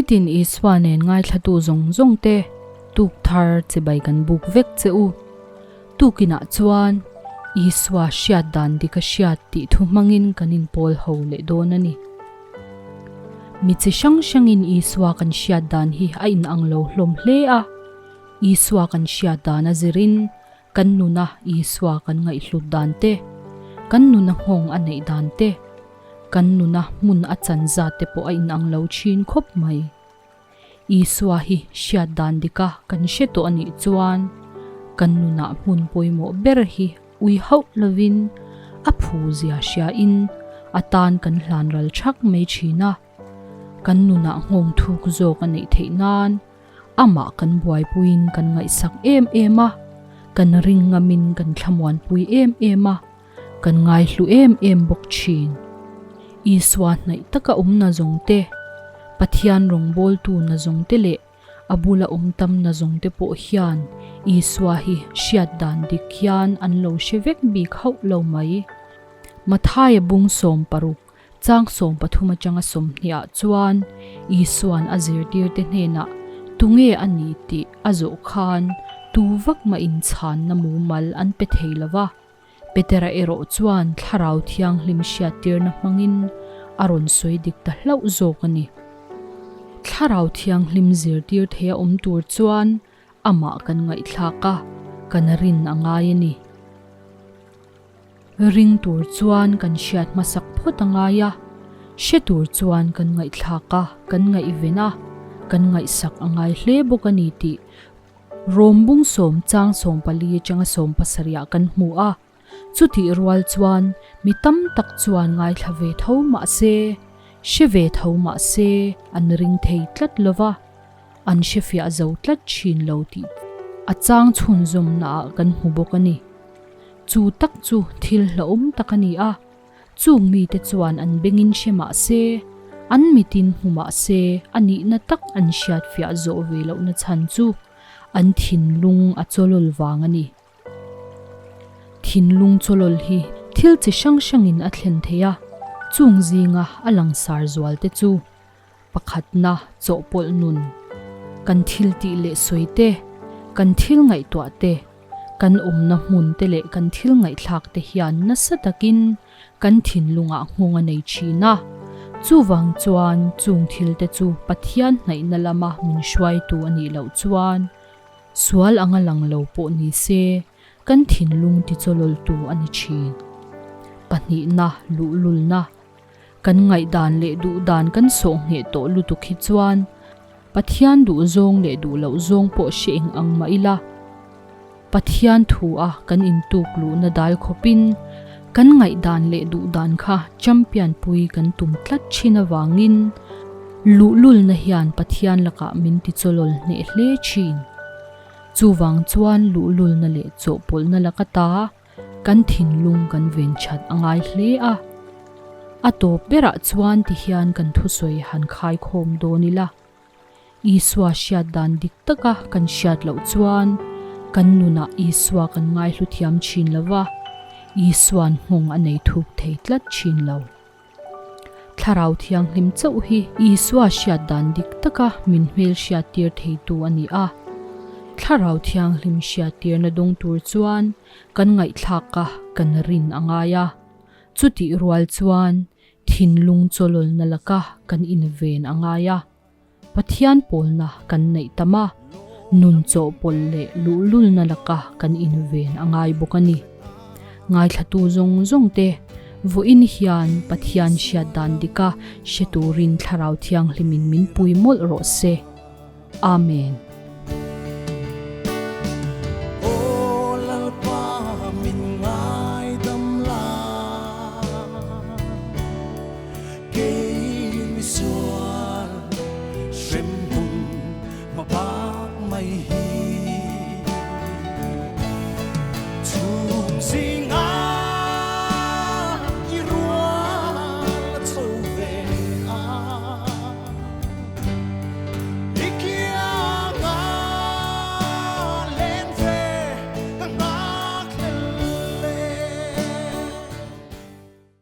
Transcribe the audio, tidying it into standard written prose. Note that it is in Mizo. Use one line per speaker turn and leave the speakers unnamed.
Nitin Isua nen ngaithlatu zawng zawng te tuk thar chibai kan buk vek che u. Tukinah chuan Isua hriat dan dik a hriat tih thu hmangin kan inpawl ho leh dawn a ni. Mi chi hrang hrangin Isua kan hriat dan hi a inang lo hlawm hle a. Isua kan hriat dan a zirin kan nuna Isua kan ngaihhlut dan te, kan nuna nghawng a neih dan te, kan nuna hmun a chan zat te pawh a inang lo thin khawp mai. Isua hi hriat dan dika kan hre tawh a nih chuan kan nunah hmun pawimawh ber hi ui hauh lovin a phu zia hriain a tan kan hlan ral thak mai thin a, kan nunah nghawng thuk zawk a neih theih nan amah kan buaipuiin kan ngaihsak em em a, kan ring ngamin kan thlamuanpui em em a, kan ngaihlu em em bawk thin. Isua hnaih taka awmna zawng te, Pathian rawngbawltu na zawng te leh a bula awm tam na zawng te pawh hian Isua hi hriat dan dik hian an lo hre vek bik hauh lo mai. Mathaia bung 16, chang 13 atanga 20 ah chuan Isua'n a zirtirte hnenah tunge a ni tih a zawh khan tu vak mah inchhanna mumal an pe thei lo va. Petera erawh chuan Thlarau Thianghlim hriattirna hmangin a rawn sawi dik ta hlauh zawk a ni. Thlarau Thianghlim zirtir theia awm tur chuan amah kan ngaihthlak a, kan rin a ngai a ni. Ring tur chuan kan hriat hmasak phawt a ngai a, hre tur chuan kan ngaihthlak a, kan ngaihven a, kan ngaihsak a ngai hle bawk a ni tih Rom bung sawm chang 14 atanga 17 ah kan hmu a, chutih rual chuan mi tam tak chuan ngaithla ve tho mah se, hre ve tho mah se an ring thei tlat lo va, an hre fiah zo tlat thin lo tih a chang chhunzawmna ah kan hmu bawk a ni. Chu tak chu thil hlauhawm tak a ni a. Chung mite chuan an bengin hre mah se, an mitin hmu mah se, a nihna tak an hriat fiah zawh ve lohna chhan chu an thinlung a chawlawl vang a ni. Thinlung chawlawl hi thil chi hrang hrangin a thlen thei a, chung zinga a langsar zual te chu Pakhatna chawhpawlh nun, kan thil tih leh sawi te, kan thil ngaihtuah te, kan awmna hmun te leh kan thil ngaihthlak te hian nasa takin kan thinlungah nghawng a nei thin a. Chuvang chuan chung thil te chu Pathian hnaihna lama min hruaitu a nih loh chuan sual anga lang lo pawh ni se kan thinlung tichawlawltu a ni thin. Pahnihna luhlulna. Kan ngaihdan leh duhdan kan sawh ngheh tawh lutuk hi chuan Pathian duh zawng leh duh loh zawng pawh hre eng ang mah ila, Pathian thu a kan intuk luhna dal khawpin kan ngaihdan leh duhdan kha champion pui kan tum tlat thin avangin luhlulna hian Pathian lakah min tichawlawl hneh hle thin. Chuvang chuan luhlulna leh chawhpawlhna laka ta Kan thinlung kan ven that a ngai hle a, a tawp berah chuan ti hian kan thusawi han khaikhawm dawn ila. Isua hriat dan dik taka kan hriat loh chuan kan nunah Isua kan ngaihlu thiam thin lo va, Isua'n nghawng a nei thuk thei tlat thin lo. Thlarau Thianghlim chauh hi Isua hriat dan dik taka min hmel hriattir theitu a ni a. Thlarau Thianghlim hriattirna dawng tur chuan kan ngaihthlak a, kan rin a ngai a. Chutih rual chuan thinlung chawlawlna laka kan inven a ngai a. Pathian pawlna kan neih tam a, nun chawhpawlh leh luhlulna laka kan inven a ngai bawk a ni. Ngaithlatu zawng zawng te, vawiin hian Pathian hriat dan dika hre turin Thlarau Thianghlimin min pui mawlh rawh se. Amen.